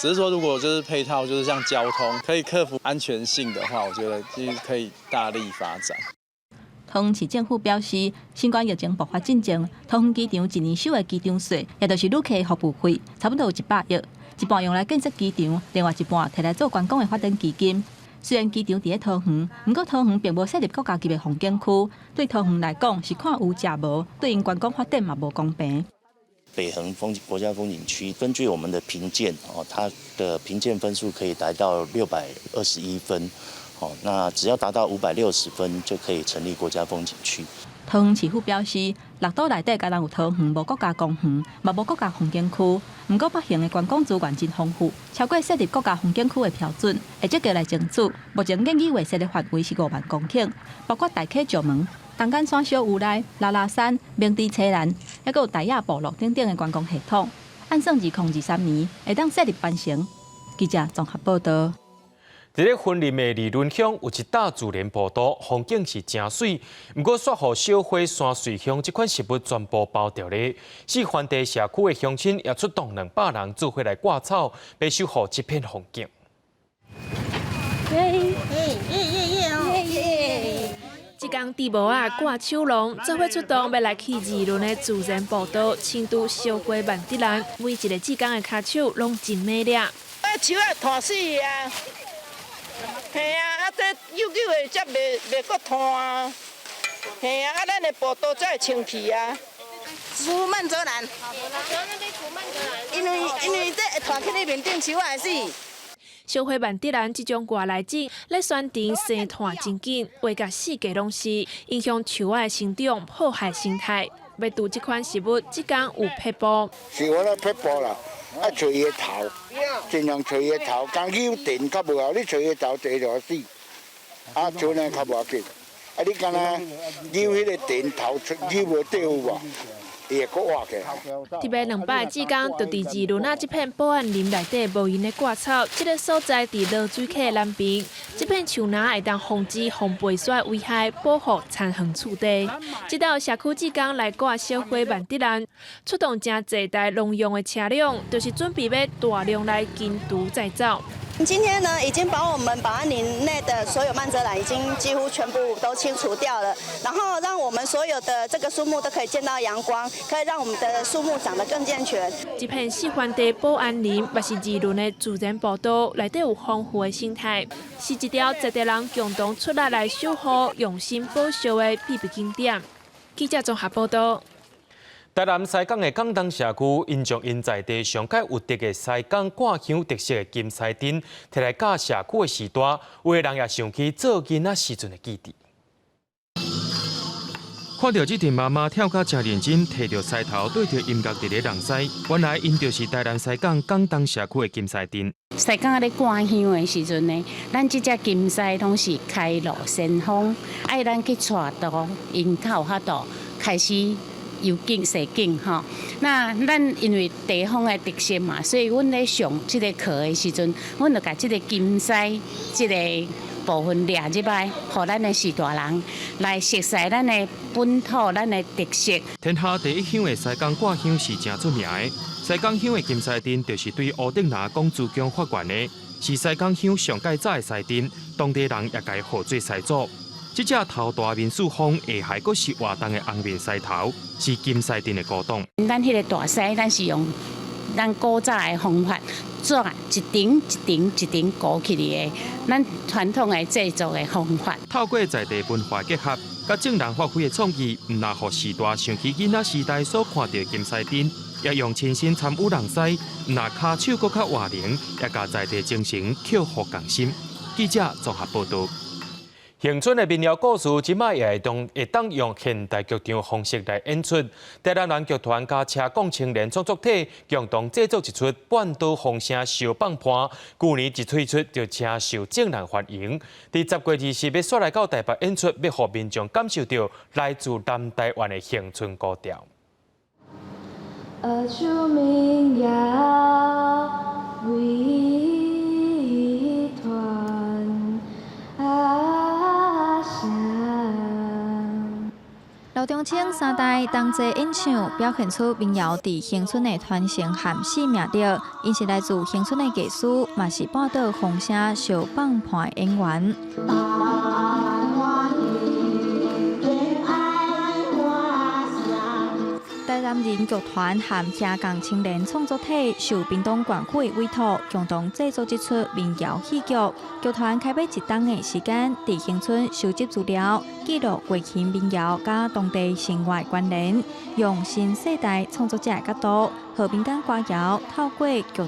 只是說，如果就是配套，就是像交通可以克服安全性的話，我覺得其實可以大力發展。桃園市政府表示，新冠疫情爆發進前，桃園機場一年收的機場稅，也就是旅客服務費，差不多有100億，一半用來建設機場，另外一半提來做觀光的發展基金。雖然機場佇咧桃園，毋過桃園並無設立國家級的風景區，對桃園來講是看有食無，對𪜶觀光發展嘛無公平。北橫風景國家風景區，根據我們的評鑑，哦，它的評鑑分數可以達到621分，哦，那只要達到560分就可以成立國家風景區。桃園市府表示，六都內底敢若有桃園無國家公園，嘛無國家風景區。毋過北橫的觀光資源真豐富，超過設立國家風景區的標準，會積極來爭取。目前建議劃設的範圍是5萬公頃，包括大溪石門、東眼山小烏來、拉拉山、明治車蘭，猶閣有大雅部落等等的觀光系統。按算2023年會當設立完成。記者綜合報道。佇咧雲林的二崙鄉有一大自然步道，風景是誠媠。毋過煞予小火山瑞香這款植物全部包著咧。四番地社區的鄉親也出動200人做伙來割草，欲守護這片風景。耶耶耶耶哦！耶！這工豬母仔掛手籠，做伙出動欲來去二崙的自然步道，清除小火曼德蘭。每一个志工的跤手攏真猛掠。啊，樹仔拖死啊！嘿啊，啊這久久的才袂袂閣拖啊！嘿啊，啊咱的步道才會清氣啊。古曼澤蘭，因為這會拖去你面頂樹仔會死。小火曼德蘭這種外來種，咧山頂生湠真緊，畫甲四界攏是，影響樹仔的生長，破壞生態。欲除這款植物，這工有撇步。是我咧撇步啦，愛揣伊的頭，盡量揣伊的頭，講扭電較無效，你揣伊的頭坐就死，啊，揣呢較無要緊。啊，你敢若扭彼个電頭扭無對有無？伊會閣活起來。特別兩擺志工，就佇二崙仔這片保安林內底無閒咧割草。這个所在佇濁水溪南邊，這片樹林會當防止風背雪危害，保護田園厝地。這道社區志工來割小花萬德蘭，出動誠濟台農用的車輛，就是準備欲大量來清除再走。今天呢，已經把我們保安林內的所有蔓澤蘭已經幾乎全部都清除掉了，然後讓我們所有的這個樹木都可以見到陽光，可以讓我們的樹木長得更健全。這片四環地保安林，也是二崙的自然步道，內底有豐富的生態，是一條在地人共同出力來守護、用心保育的秘密景點。記者綜合報道。台南西港的港東社區，𪜶將𪜶在地上蓋有特的西港掛香特色的金獅燈，提來佮社區的序大，有的人也想起做囡仔時陣的記憶。看著這陣媽媽跳甲誠認真，提著獅頭對著音樂佇咧弄獅，原來𪜶就是台南西港港東社區的金獅燈。西港咧掛香的時陣呢，咱這隻金獅攏是開路先鋒，愛咱去帶路，𪜶較有法度開始。遊境踅境吼，那咱因為地方的特色嘛，所以阮咧上這個課的時陣，阮就共這個金獅這個部分掠入來，予咱的序大人來熟悉咱的本土、咱的特色。天下第一香的西港掛香是誠出名的，西港鄉的金獅燈就是對烏頂林講珠宮發源的，是西港鄉上蓋早的獅燈，當地人也共伊號做獅祖。這隻頭大面四方，下海閣是活動的紅面獅頭，是金獅燈的古董。咱彼个大獅，咱是用咱古早的方法，紙一層一層一層糊起來的，咱傳統的製作的方法。透過在地文化結合，佮眾人發揮的創意，毋但予序大想起囡仔時代所看到的金獅燈，也用親身參與弄獅，毋但跤手閣較活靈，也共在地精神克服共心。記者綜合報導。恆春的民謠故事，這擺也會當會當用現代劇場方式來演出。台南人劇團佮斜槓青年創作體共同製作一齣《半島風聲相放伴》，舊年一推出就誠受眾人歡迎。佇10月20欲煞來到台北演出，欲予民眾感受著來自南台灣的恆春古調。學唱民謠為傳聲。老中青三代同齊演唱，表現出民謠佇恆春的傳承和生命力。𪜶是來自恆春的藝師，嘛是半島風聲相放伴的演員。台南人劇團和斜槓青年創作體受屏東縣府的委託，共同製作這齣民謠戲劇。劇團開欲一冬的時間，佇恆春收集資料，記錄月琴民謠佮當地生活關聯，用新世代創作者的角度，予民間歌謠透過劇場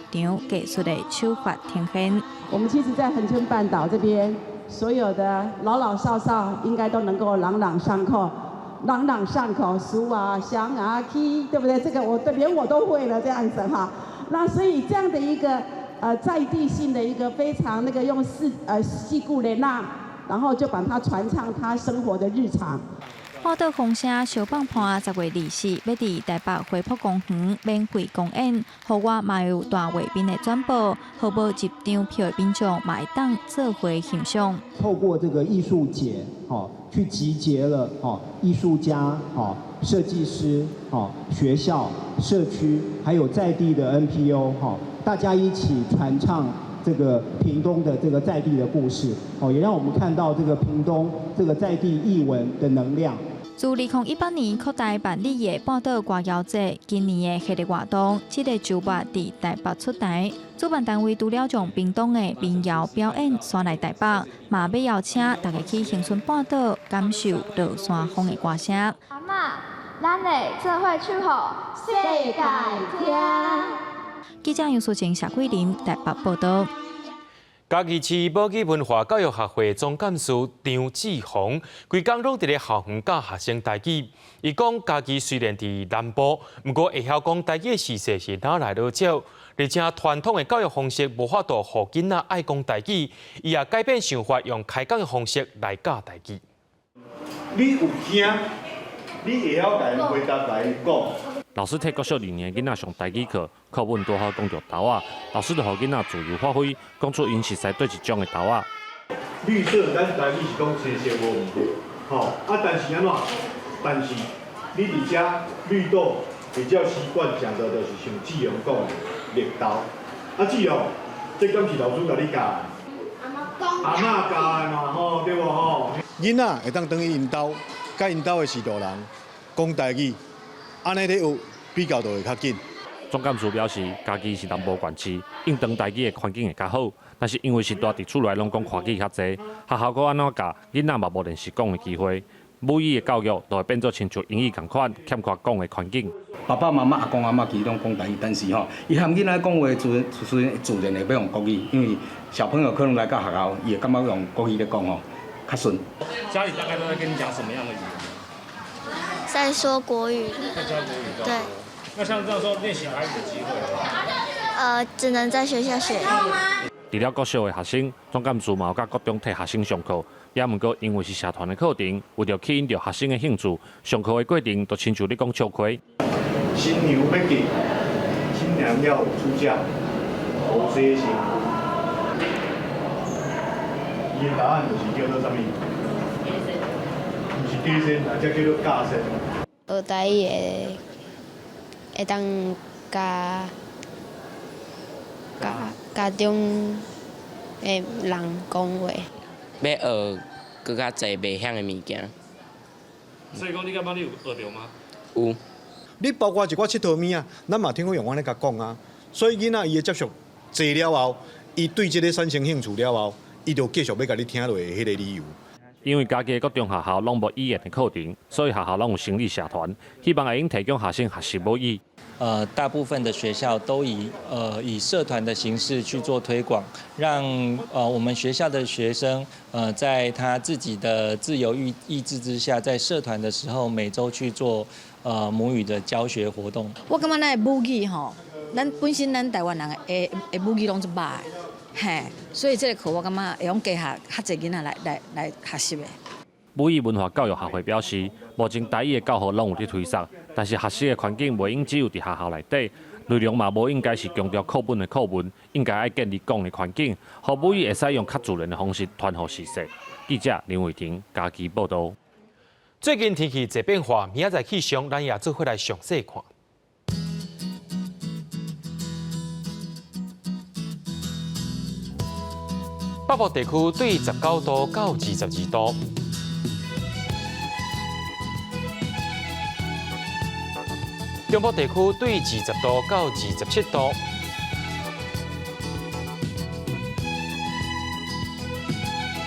藝術的手法呈現。我們其實，在恆春半島這邊，所有的老老少少應該都能夠朗朗上口。朗朗上口，蘇啊、香啊、起，對不對？這個我連我都會了，這樣子哈。那所以這樣的一個在地性的一個非常那個用四四句連那，然後就把它傳唱他生活的日常。半島風聲相放伴10月24欲佇台北花圃公園免費公演，戶外嘛有大畫面的轉播，予無入場票的民眾嘛會當做伙欣賞。透過這個藝術節，去集結了藝術家、設計師、學校、社區，還有在地的 NPO，大家一起傳唱這個屏東的這個在地的故事，也讓我們看到這個屏東這個在地藝文的能量。自2018年擴大辦理的半島歌謠節，今年的系列活動，這个週末佇台北出台。主辦單位除了將屏東的民謠表演徙來台北，嘛欲邀請大家去恆春半島感受落山風的歌聲。阿嬤，咱會做伙唱予世界聽。記者楊淑晴、謝桂林台北報導。嘉義市母語文化教育學會總幹事張志宏，規工攏佇咧校園教學生台語。伊講家己雖然佇南部，毋過會曉講台語的時勢是愈來愈少，而且傳統的教育方式無法度予囡仔愛講台語，伊也改變想法，用開講的方式來教台語。你有驚？你會曉共𪜶回答來講？老師替國小二年的囡仔上台語課，課本拄好講著豆仔，老師就予囡仔自由發揮，講出𪜶熟似佗一種的豆仔。綠色，咱台語是講青色無毋對，吼啊！但是按怎？但是你佇遮綠豆比較習慣食的，就是像志勇講的綠豆。啊，志勇，這敢是老師共你教的？阿嬤教的嘛，吼，對無吼？囡仔會當轉去𪜶兜，佮𪜶兜的序大人講台語。按呢咧學比較就會較緊。總幹事表示，嘉義是南部縣市，應當台語的環境會較好。但是因為是蹛佇厝內攏講華語較濟，學校閣按怎教，囡仔嘛無練習講的機會。母語的教育就會變做親像英語仝款，欠缺講的環境。爸爸媽媽、阿公阿嬤其實攏講台語，但是吼，伊和囡仔講話自自自然會欲用國語，因為小朋友可能來到學校，伊會感覺用國語咧講吼較順。家裡大概都在跟你講什麼樣的語言？在說國語。在教國語。對。那像這樣說練習台語的機會？只能在學校學。除了國小的學生，總幹事嘛有佮國中替學生上課，也毋過因為是社團的課程，為著吸引著學生的興趣，上課的過程就親像咧講笑話。新娘欲嫁，新娘要出嫁，予洗身軀。伊的答案就是叫做啥物？毋是假身，啊，這叫做假身。學台語會會當佮家中的人講話。欲學閣較濟袂曉的物件。所以講，你感覺你有學著嗎？有。你包括一寡𨑨迌物仔，咱嘛聽過用按呢共講啊。所以囡仔伊的接觸濟了後，伊對這個產生興趣了後，伊就繼續欲共你聽落的彼個理由。因為嘉義的國中學校攏無語言的課程，所以學校攏有成立社團，希望會用提供學生學習母語。大部分的學校都以社團的形式去做推廣，讓我們學校的學生在他自己的自由意志之下，在社團的時候每週去做母語的教學活動。我感覺咱的母語吼，咱本身咱台灣人的母語攏足歹，嘿，所以這個課我感覺會用加較較濟囡仔來學習的。母語文化教育學會表示，目前台語的教學攏有佇推廣，但是學習的環境袂用只有佇學校內底，內容嘛無應該是強調課本的課文，應該愛建立講的環境，予母語會使用較自然的方式傳予序細。記者林偉婷嘉義報導。最近天氣濟變化，明仔載氣象，咱也做伙來詳細看。北部地區對19度到22度。中部地區對20度到27度。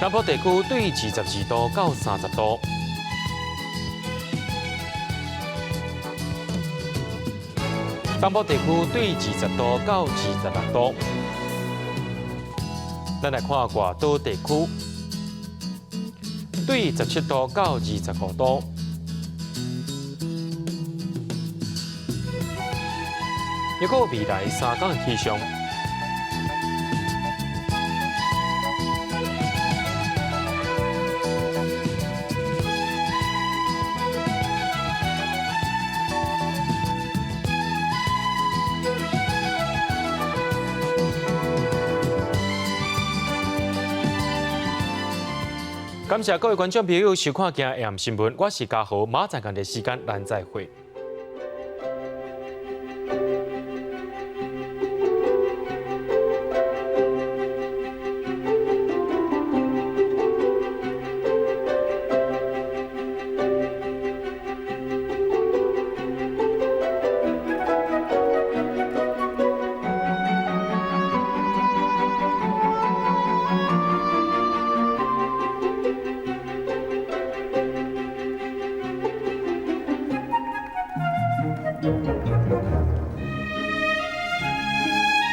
南部地區對22度到30度。東部地區對20度到26度。咱來看外島地區，對17度到25度。一個未來3天的氣象。感謝各位觀眾朋友收看今日 AM 新聞，我是嘉豪，明仔載仝個時間，咱再會。